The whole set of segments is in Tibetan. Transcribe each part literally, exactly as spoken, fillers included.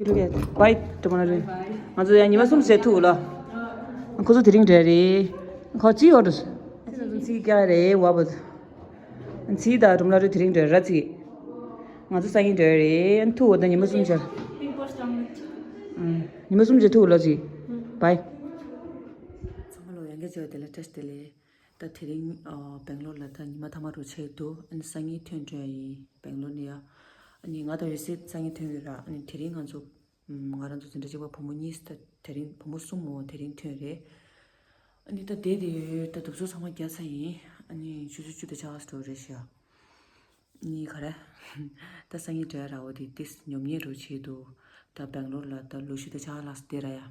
ཁྱེད་ལུག་ཡ། བའི་ཌོ་མ་ལ་རེད། ང་ཚོ་ཡང་ཉི་མ་གསུམ་བྱས་ཐུག་ལ། ཁོ་ཚོ་དེ་རིང་འདྲ་རེད། ཁོ་ཅི་ཡོད་རེད། ཚིག་རྒྱག་རེད་བ་བོ། ཚིག་དང་ཌོ་མ་ལ་རེད། དེ་རིང་འདྲ་ར་ཚིག་ང་ཚོ་སང་ཉིན་འདྲ་རེད། ཐུག་འོ་ད་ཉི་མ་གསུམ་བྱས། ཉི་མ་གསུམ་བྱས་ཐུག་ལ་ཅི། བའི། ཚང་མ་ལོ་ཡང་བསྐྱར་བྱས་དེ་ལ་བཀྲ་ཤིས་བདེ་ལེགས། ད་དེ་རིང་ཨ་སྦེང་ལོར་ལ་ད་ཉི་མ་མཐའ་མ་རུ་ཆགས་འདུག་ཨ་ནི་སང་ཉིན་ཐོན་འགྲོ་ཡ་ཡིན་སྦེང་ལོར་ནས་ཡ། ཨ་ནི་ང་དང་འོད་ཟེར་སང་ཉིན་ཐོན་ཡོད་ར། ཨ་ནི་དེ་རིང་ང་ཚོ་ང་རང་ཚོ་འཛིན་གྲྭ་གཅིག་པ་བུ་མོ་གཉིས་ད་དེ་རིང་བུ་མོ་གསུམ་མོ་དེ་རིང་ཐོན་རེད། ཨ་ནི་ད་བསྡད་དེ་ཡོད། ད་གདུབ་ཚོད་ཚང་མ་བརྒྱབ་ཚར་ཡིན། ཨ་ནི་ཆུ་ཚོད་བཅུ་དང་ཕྱེད་ཀ་ཙམ་འགྲོ་རེད་ཤག་ཨ་ནི་ག་རེ། ད་སང་ཉིན་འདྲ་ར་བོ་དེ་ཏིས་ཉོབ་ཉེ་རུ་བྱེད་འདུག་ད་སྦེང་ལོར་ལ་ད་ལོ་བཞི་དང་ཕྱེད་ཀ་ལྷག་བསྡད་ར་ཡ།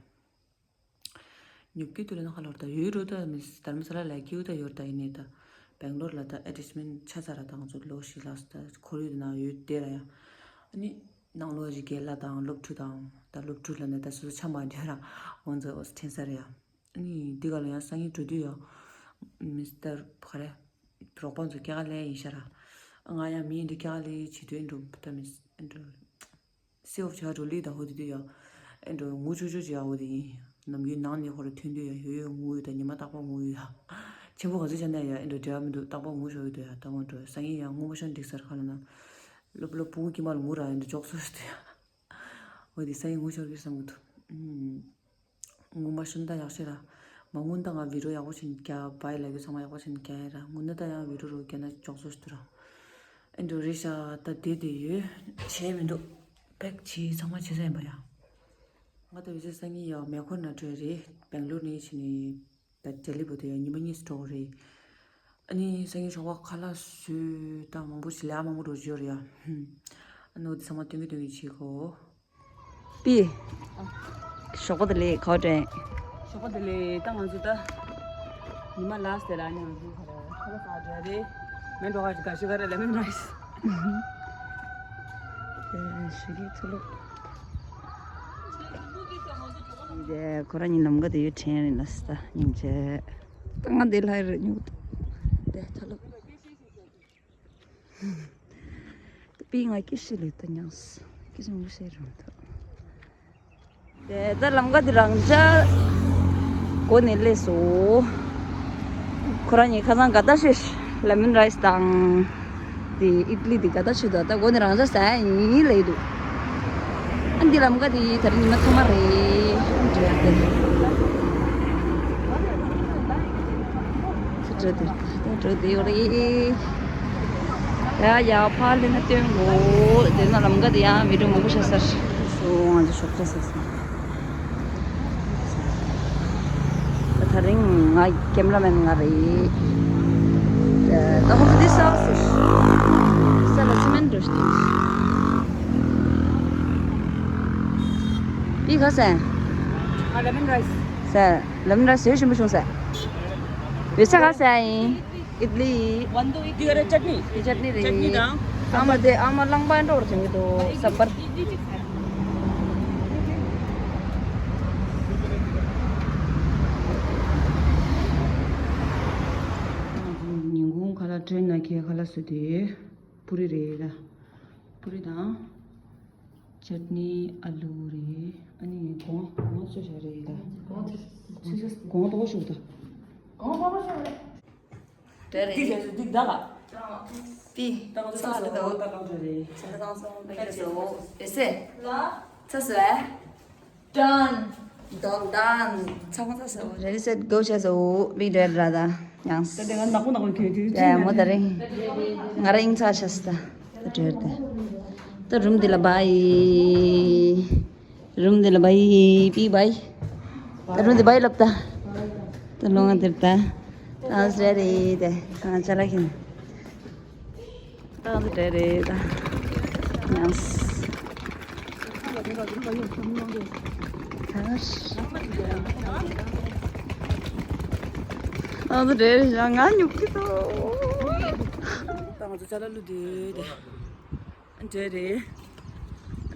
ཉོབ་ཀྱི་འདུག་ལབ་ན་ཁ་ལོར་ད་ཡོད་རུ་ད་མི་དྷར་མ་ས་ལ་ལ་ཀིའུ་ད་ཡོད་ད་ཡིན་ནས་ད་སྦེང་ལོར་ལ་ད་ཨེ་ཊེཆ་མེན་ཊི་ཆགས་ཚར་ར། ད་ང་ཚོ་ལོ་བཞི་ལྷག་ད་ཁོར་ཡུག་དེ་ནང་ཡོད་བསྡད་ར་ཡ། ཨ་ནི་ནང་ལོགས་ཀྱི་རྒན་ལགས་དང་སློབ་ཕྲུག་དང་ད་སློབ་ཕྲུག་ལབ་ནས་ད་སོ་སོ་ཆ་མ་འདྲ་ར་འོ་ཚོ་དྲན་ས་རེད་ཡ། ཨ་ནི་འདི་ག་ལ་ཡང་སང་ཉིན་འགྲོ་དུས་ཡ་མི་དྷར་ག་རེ་རོགས་པ་ཚོ་སྐྱེལ་ག་སླེབས་ཡིན་ཤག་ར། ང་ཡང་མི་འདི་སྐྱེལ་ག་སླེབས་བྱེད་དུས་འགྲོ་ད་མི་འགྲོ། སེ་ཨོབ་བྱ་འགྲོ་ལི་དང་ཧོ་དེ་དུས་ཡ། ཨེ་འགྲོ་ངུ་ཆུ་ཆུ་བྱེད་ཡ་ཧོ་དེ་ཡིན། ནམ་རྒྱུན་ནང་ནས་ཧོ་ར་ཐོན་དུས་ཡ་ཡོད་ཡོད་ངུ་ཡོད་ད། ཉི་མ་རྟག་པར་ངུ་ཡོད་ཡ། ཆེན་པོ་ག་ཚོད་བྱས་ན་ཡ་ཨེ་འགྲོ་འབྲེལ་བ་མི་འདུག་རྟག་པར་ངུ་ཤོར་ཡོད་དུ་ཡ། ད་ངོ་འགྲོ་སང་ཉིན་ཡ་ངུ་མ་ཤོར་འགྲིག་ཟེར་ཁ་ལ་ན། སློབ་སློབ་ཕྲུག་གུ་ཀྱི་མ་ལ་ངུ་ར་ཨེ་འགྲོ་ཅོག་སོ་ཞིག་དུ་ཡ། ཧོ་དེ་སང་ཉིན་ངུ་ཤོར་གི་བསམ་གི་འདུག་ཨུམ། ངུ་མ་ཤོར་ན་ད་ཡག་ཤོས་ར། མ་ངུ་ན་ད་ང་བི་ཌི་ཡོ་ཡག་པོ་ཞིག་རྒྱག་བའི་ལ་རྒྱུ་ཚང་མ་ཡག་པོ་ཞིག་རྒྱག་ཡ་ར། ངུ་ན་ད་ཡང་བི་ཌི་ཡོ་རུ་རྒྱག་ན་ཅོག་ཙེ་ཞིག་ཏུ་ར། ཨེ་འགྲོ་རེད་ཤག་ད་བསྡད་བསྡད་ཡོད། བྱས་མི་འདུག་ཕེག་བྱས་ཚང་མ་བྱས་ས་ཡིན་པ་ཡ། ང་ད་འོད་ཟེར་སང་ཉིན་ཡ་མེ་འཁོར་ནང་འགྲོ་ཡ་རེད། སྦེང་ལོར་ནས་ཕྱིན་ནས་ད་ལྡི་ལི་བར་དུ་ཡ་ཉི་མ་གཉིས་འགྲོ་གི་རེད། ཨ་ནི་སང་ཉིན་ཞོགས་པ་ཁ་ལག་བཟོས་ད་མང་པོ་ཞིག་ལས་ཨ་མང་པོ་འགྲོ་རྒྱུ་ཡོད་རེད་ཡ། ཨ་ནི་འོ་དེ་ཚང་མ་སྟོན་གི་སྟོན་གི་བྱེད་གོ། པི། ཞོགས་པ་དེ་ལས་ག་དྲན། ཞོགས་པ་དེ་ལས་ད་ང་ཚོ་ད་ཉི་མ་ལ་སྟེ་ལ་ནི་ང་ཚོ་ག་རེ་ཁ་ལག་ཟ་འགྲོ་རེད། མེན་འགྲོ་ག་ག་ཤི་ག་རེ་ལེ་མོན་རའི་སི། ཞི་ལི་ཚུ་ལུ། དེ་ཁོ་རང་གཉིས་ལམ་ཀ་དེ་ཡོད་དྲན་རེད་ལ་ས་ད་སྙིང་རྗེ། ད་ང་འདི་ལྷ་རེད་ཉོ། དེ་ཐ་ལུ། པི་ང་ཀི་ཤི་ལི་ཏ་ཉངས། ཀི་ཤི་མུ་ཤེ་རུང་ཏོ། དེ་ད་ལམ་ཀ་དེ་རང་ཅག་གོ་ནས་སླེབས་སོ། ཁོ་རང་གཉིས་ཁ་སང་ག་ད་ཤེས་ལེ་མོན་རའི་སི་དང་། དེ་ཨིད་ལི་དེ་ག་ད་ཤེས་དོ། ད་གོ་ནས་རང་ཅག་ཟ་ཡིན་ལེ་འདུག་ཨ་འདི་ལམ་ཀ་དེ་ད་རིང་ཉི་མ་ཐོག་མ་རེད། འདྲ་དེ། འགྲོ་དེ་འགྲོ་དེ་ཡོད་རེད། ཡ་ཡ་ཕར་ལེན་ན་སྟོན་གོ། དེ་ན་ལམ་ཀ་དེ་ཡང་བི་ཌི་ཡོ་མང་པོ་ཤ་སར་སོང་། ང་ཚོ་ཤོག་ཁྲ་ཟ་སོང་། ད་ད་རིང་ང་ཀེམ་ར་མེན་ང་རེད། ད་ཧོ་འདི་ས་སུ་ས་ལ་ཚི་མེན་འགྲོ་ཤི། པི་ག་སེ། ང་ལེ་མོན་རའི་སི། ས་ལེ་མོན་རའི་སི་ཞིམ་པོ་བྱུང་ས། བི་ས་ག་སེ་ཡིན། ཨིད་ལི། འདི་ག་རེ་ཅཊ་ནི། འདི་ཅཊ་ནི་རེད། ཅཊ་ནི་དང་། ཨ་མ་དེ་ཨ་མ་གླང་པ་འགྲོ་བར་བྱུང་གི་འདུག་སམ་བར། ཉིན་གུང་ཁ་ལག་ཊེན་ན་ཁྱེད་ཁ་ལག་བཟོས་ཏེ། པུ་རི་རེད་ད། པུ་རི་དང་། ཅཊ་ནི་ཨ་ལུ་རེད། ཨ་ནི་གོང་གོང་ཚོས་བྱ་རེད་ད། གོང་ཚོས་གོང་ཏོག་ཤུགས་ད། གོང་ཏོག་ཤུགས་རེད། དེ་རེད། འདི་ལས་སུ་འདི་ད་ག། པི། ད་ང་ཚོ་ཚ་སོ་ད་ག་ད་ག་འདྲ་རེད། ཚ་ད་ག་སོ་ད་ག་སོ། ཨེ་སེ། ལ། ཚ་སོ་ཨེ། Done. Done, done. ཚང་མ་ཚ་སོ། Ready, set, go བྱས་སོ། Big red ར་ད། ཡང་། ད་དེ་ང་ནག་པོ་ནག་པོ་གྱོན་གྱོན་ཡ་མོ་ད་རེད། ང་ར་ཡིན་ཚ་ཤ་སི་ད། ད་red ད། ད་རུམ་འདི་ལ་བྷའི། རུམ་འདི་ལ་བྷའི། པི་བྷའི། ད་རུམ་འདི་བྷའི་ལབ་ད། ད་ལོ་ང་འདིར་ད། ད་ང་ཟེར་རེད་ད། ང་ཅ་ལག་ཡིན། ད་ང་ཚོ་འདྲ་རེད་ད། ཡང་། ད་ང་ཚོ་འདྲ་རེད་ཡང་ང་ཉུག་གི་འདུག་ད་ང་ཚོ་ཅ་ལག་བླུགས་དེ་དེ། འདྲ་རེད།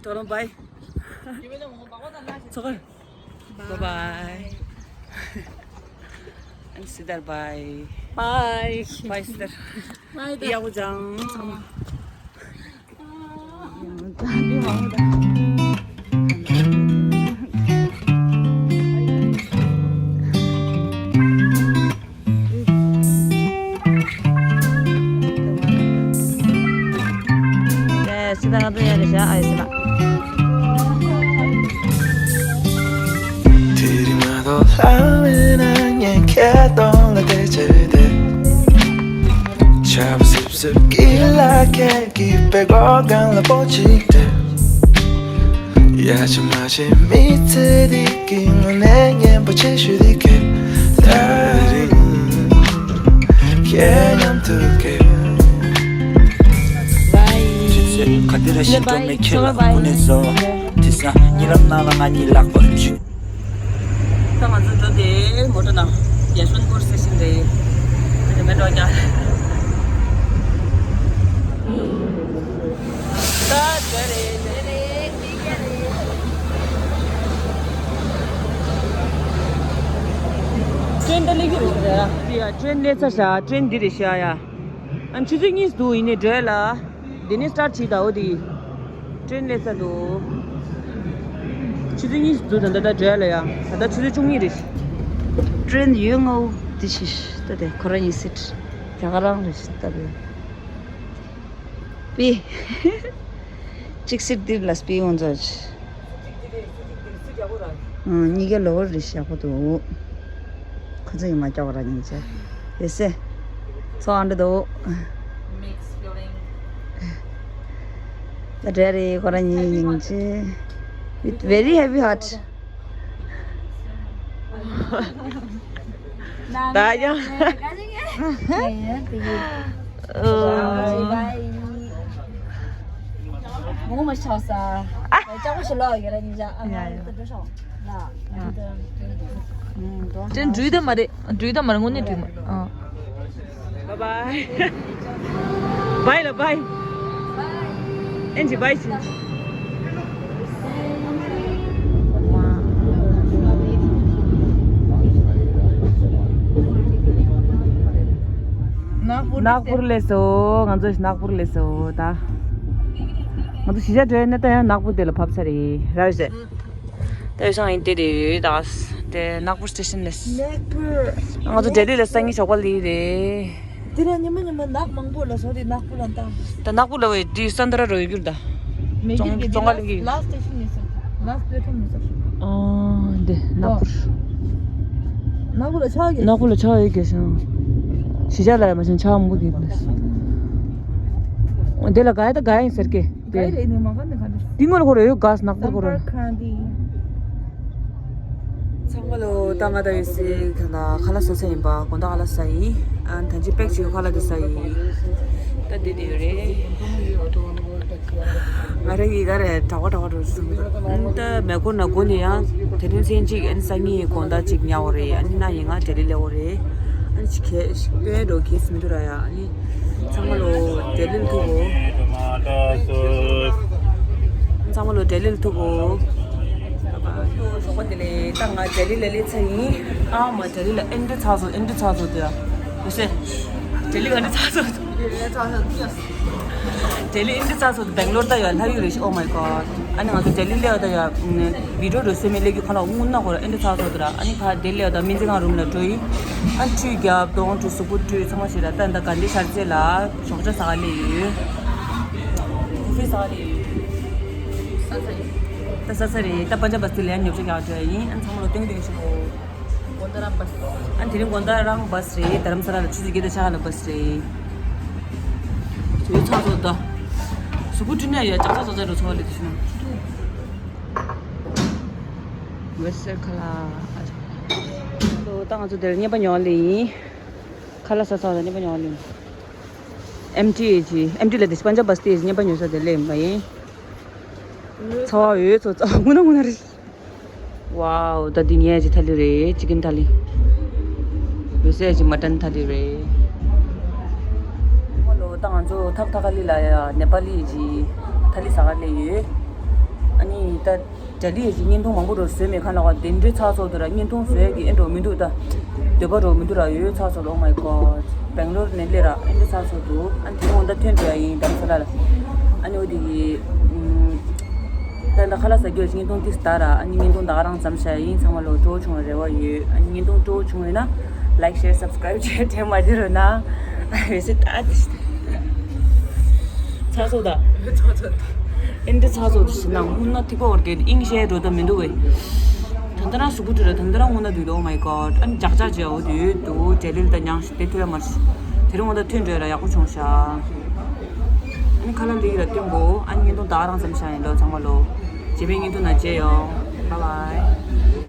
ད་རུང་བྷའི། ཚོགས། Bye bye. And Siddhar, bye. Bye. Bye, Siddhar. Bye, bye. ཡག་པོ་བྱུང་། ཚང་མ། ཡག་པོ་བྱུང་། ཕ་མེད་ན་ངས་ཁྱེད་གདོང་ལ་བལྟས་བྱས་བསྡད། ཆར་པ་སིབ་སིབ་ཀྱི་ལ་ཁད་ཀྱི་པད་གོག་སྒང་ལ་སྤོ་ཅིག་སྟེར། ཡ་ཆི་མ་ཆི་མི་ཚེ་འདི་གི་ངོ་ནས་སྙན་པོ་ཆེ་ཤོས་འདི་ཁྱེད་རང་རེད། ཁྱེད་མཉམ་དུ་ཁྱེད། ག་དེ་ར་ཤི་འགྲོ་མེད་ཁྱེད་ལ་དངོས་གནས་བཟོ། དེ་སང་ཉི་ལམ་ནང་ལ་ང་གཉིས་ལག་པ་ཞིག་ད་ང་ཚོ་འགྲོ་དེ་མོ་ཊ་ནང་རྒྱ་སོན་སྐོར་སེ་ཤིན་རེད། དེ་མེད་འགྲོ་རྒྱ། ད་དེ་རེད་དེ་རེད། ཀྲེན་ད་ལེགས་རེད་ཤག་ཡ། ཀྲེན་ལེ་ཚ་ཤག་ཀྲེན་འདི་རེད་ཤག་ཡ། ཨ་ཆུ་ཚོད་གཉིས་འདུག་ཡིན་ནའི་འགྲོ་ཡ་ལ། འདི་ནས་སི་ཊར་བྱེད་ད་འོ་དེ། ཀྲེན་སླེབས་ཚར་འདུག་ཆུ་ཚོད་གཉིས་འདུག་ད་ལྟ་ད་འགྲོ་ཡ་ལ་ཡ། ད་ལྟ་ཆུ་ཚོད་བཅུ་གཉིས་རེད། ཀྲེན་ཡོད་ངའོ། དེ་ཤི་ད་དེ་ཁོ་རང་ཡིན་སྲིད། རྒྱ་གར་རང་རེད་ཤི་ད་པེ། པི། གཅིག་སྲིད་འདི་ལ་སྤི་ཡོང་ཚོད། གཉིས་ཀ་ལོ་བར་རེ་ཞག་པོ་འདུག་ཁོ་ཚོ་ཡིན་མ་སྐྱོག་ར་སྙིང་རྗེ། ཡེ་སེ། ཚོགས་ཨ་འདྲ་འདུག་ད་འདྲ་རེད་ཁོ་ར་གཉིས་སྙིང་རྗེ། With very heavy heart. ད་ཡང་། ངོ་མ་ཆགས་ས། ལྕགས་པོ་ཞིག་ལོག་ཡོད་ར་ཉིན་ཞག་ཨ་ཡ་ཡ། ད་འགྲོ་ཤོག་ལ། དེ་འགྲུལ་ད་མ་རེད། འགྲུལ་ད་མ་རེད། དངོས་གནས་འགྲུལ་མ་རེད། ཨ། Bye bye. Bye ལ་bye. Bye. ཨེན་ཇི་bye ཞུ། ནག་པུར་སླེབས་སོང་། ང་ཚོ་ནག་པུར་སླེབས་སོང་ད། ང་ཚོ་གཞིས་ཆགས་འགྲོ་ཡ་ནི་ད་ཡང་ནག་པུར་དེ་ལ་བབས་ཚར་རེད་ར་ཡོད་ཟེར། ད་ཡོད་སང་ཡིན་དེ་རེད་ད། དེ་ནག་པུར་སི་ཊེ་ཤན་ལས། ནག་པུར། ང་ཚོ་ལྡི་ལི་ལ་སང་ཉིན་ཞོགས་པ་སླེབས་རེད། དེ་ར་ཉི་མ་ཉི་མ་ནག་མང་པོ་ལ་སོ་དེ་ནག་པུར་ལ་འདང་། ད་ནག་པུར་ལ་བས་དེ་སན་ཏ་ར་རོ་ཡོད་རྒྱུར་ད། མེ་གྱུར་གྱི་ཙོང་ཁ་ལིང་གི། ལ་སི་ཊེ་ཤན་ཡིན་ས། ལ་སི་པེ་ཊོམ་ཡིན་ས། ཨ་འདི་ནག་པུར། ནག་པུར་ལ་ཆགས་ཡོད། ནག་པུར་ལ་ཆགས་ཡོད་གི་ཤང་། གཞིས་ཆགས་ལ་ཡ་མ་ཤང་ཆགས་མོ་གི་འདི་ལ་ག་ཡ་ད་ག་ཡ་ཡིན་ཟེར་གི། དེ་རེད་ནི་མ་ག་ནི་ག་ནི། དེ་ངོ་ལ་ཁོ་རེ་ཡོད་ག་ནག་པོ་ཁོ་རེ། ཚང་མ་ལོ་ད་ང་ད་ཡོད་སི་ཁ་ན་ཁ་ལ་ས་ས་ཡིན་པ་དགོང་དག་ཁ་ལ་ས་ཡིན། ཨ་ད་ཅི་པེག་ཅིག་ཁ་ལ་དེ་ས་ཡིན། ད་དེ་དེ་ཡོད་རེད། ང་རེ་གི་ག་རེ་གྲགས་པ་གྲགས་པ་འགྲོ་སོང་། ད་མེ་འཁོར་ན་དགོ་ནི་ཡང་དེ་རིང་མཚན་གཅིག་ཨན་སང་ཉིན་དགོང་དག་ཅིག་ཉལ་བ་རེད། ཨ་ནི་ན་ཡིན་ང་དེ་ལི་ལེ་བ་རེད། ཨ་ནི་ཅི་ཁེ་ཤི་པེ་འགྲོ་ཁེ་སི་མི་འདུག་ར་ཡ། ཨ་ནི། ཚང་མ་ལོ་དེ་ལིལ་ཐུག་གོ། ཚང་མ་ལོ་དེ་ལིལ་ཐུག་གོ། ཞོགས་པ་དེ་ལས་ད་ང་དེ་ལི་ལ་ལི་ཚ་ཡིན། ཨ་མ་དེ་ལི་ལ་ཨེ་འདྲ་ཚ་སོ་ཨེ་འདྲ་ཚ་སོ་དེ། ཡོད་སེ། དེ་ལི་ཨེ་འདྲ་ཚ་སོ། དེ་ལི་ཨེ་འདྲ་ཚ་སོ་དེ་བེང་ལོར་ད་ཡོད་ལྷ་ཡུལ་རེད། Oh my god. ཨ་ནི་ང་ཚོ་དེ་ལི་ལ་ཡོད་ད་ཡོད། བི་ཌིའོ་འགྲོ་སེ་མི་ལེ་གི་ཁ་ལ་དངུལ་ན་གོ་ར་ཨེ་འདྲ་ཚ་སོ་དེ་ར། ཨ་ནི་ཁ་དེ་ལི་ལ་ཡོད་ད་སྨན་རྩིས་ཁང་རུམ་ལ་འགྲོ་ཡིན། ཨ་ཁྲུས་རྒྱབ་གདོང་བཀྲུས་གཟུགས་པོ་བཀྲུས་ཚང་མ་བྱས་ར། ད་ད་ག་འདི་ཤར་རྩེ་ལ། ཞོགས་ཇ་ཟ་ག་སླེབས་ཡོད། ཀོ་ཧྥི་ཟ་ག་སླེབས་ཡོད། ས་ས་རེད། ད་ས་ས་རེད། ད་པན་ཇབ་བ་སི་ལ་ཡང་ཉོ་ཆ་རྒྱག་འགྲོ་ཡ་ཡིན། ཨ་ཚང་མ་ལོ་ཏིང་ཏིང་ཞིག་གོ། དགོང་དག་རང་བ་སི། ཨ་དེ་རིང་དགོང་དག་རང་བ་སི་རེད། རྡ་རམ་ས་ལ་ལ་ཆུ་ཚོད་བརྒྱད་དང་ཕྱེད་ཀ་ལ་བ་སི་རེད། ཡོད་ཚང་ཚོ་ད། གཟུགས་པོ་བཀྲུས་ནས་ཡ་ཅག་ཅག་ཅག་ཅག་རུ་ཚོ་ལ་དེ་ཤུ་ན། ཝེ་སེར་ཁ་ལ། ལོ་ད་ང་ཚོ་དེར་བརྙན་པ་ཉོ་ལེ་ཡིན། ཁ་ལ་ས་ས་ལ་བརྙན་པ་ཉོ་ལེ་ཡིན། ཨེམ་ཊི་ཨེ་ཇི། ཨེམ་ཊི་ལ་དེ་པན་ཇབ་བ་སི་ཏེ་བརྙན་པ་ཉོ་ས་དེ་ལེ་ཡིན་པ་ཡིན། ཚ་བ་འོད་ཚོ་ཚ་བ་ངུ་ན་ངུ་ན་རེད། ཝའོ། ད་འདི་ངའི་ཅི་ཐ་ལི་རེད། ཅི་ཀིན་ཐ་ལི། ཡོད་སའི་ཅི་མ་ཏན་ཐ་ལི་རེད། ཨོ་ལོ། ད་ང་ཚོ་ཐག་ཐག་ལི་ལ་ཡ་ནེ་པ་ལི་ཅི་ཐ་ལི་ཟ་ག་ལེ་ཡོད། ཨ་ནི་ད་ཏ་ལི་ཡ་ཅི་བརྙན་ཐུང་མང་པོ་རུ་བཟོས་མེད་ཁ་ལ་བ་དེ་འདྲའི་ཚགས་ཚོད་དུ་ར་བརྙན་ཐུང་བཟོས་ཀྱི་ཨེ་འགྲོ་མི་འདུག་ད་འདོད་པ་རོ་མི་འདུག་ར་ཡོད་ཚགས་ཚོད། Oh my god. བེང་ལོར་ནས་སླེབས་ར་ཨེ་འདྲ་ཚགས་ཚོད་འདུག་ཨ་ནི་དེ་རིང་འོ་ད་ཐོན་འགྲོ་ཡ་ཡིན་རྡ་རམ་ས་ལ་ལ། ཨ་ནི་འོ་དེ་གི་ད་ད་ཁ་ལག་ཟ་རྒྱུ་བརྙན་ཐུང་ཏིས་ལྟ་ར། ཨ་ནི་བརྙན་ཐུང་ད་ག་རང་མཚམས་བཞག་ཡིན། ཚང་མ་ལོ་སྤྲོ་བོ་བྱུང་བའི་རེ་བ་ཡོད། ཨ་ནི་བརྙན་ཐུང་སྤྲོ་བོ་བྱུང་ཡོད་ན་like share subscribe བྱས་དྲན་མ་བརྗེད་རོགས་གནང་། བེ་སི་ད་ཏིས་ཚགས་ཚོད་ད། ཨེ་འདྲ་ཚགས་ཚོད་ཞིག་ནང་ཧུན་ན་ཐིག་པ་བར་གད་ཨིང་ཤེས་འགྲོ་ད་མི་འདུག་བས། ད་ལྟ་རང་གཟུགས་པོ་བཀྲུས་ར། ད་ལྟ་རང་དངོས་གནས་དུས་དོ། Oh my god. ཨ་ནི་ཇག་ཇག་བྱས་འོ་དུས་དུ་ཇེ་ལིལ་དང་མྱང་ཞིག་དེ་ཐོས་མར་དེ་རིང་འོ་ད་ཐོན་འགྲོ་ར། ཡག་པོ་བྱུང་ཤག་ཨ་ནི་ཁ་ལག་ལིག་ལ་སྟོན་གོ། ཨ་ནི་བརྙན་ཐུང་ད་རང་ཙམ་ཤག་ཡིན་ལོ་ཚང་མ་ལོ། རྗེས་མའི་བརྙན་ཐུང་ནང་མཇལ་ཡོང་། Bye bye.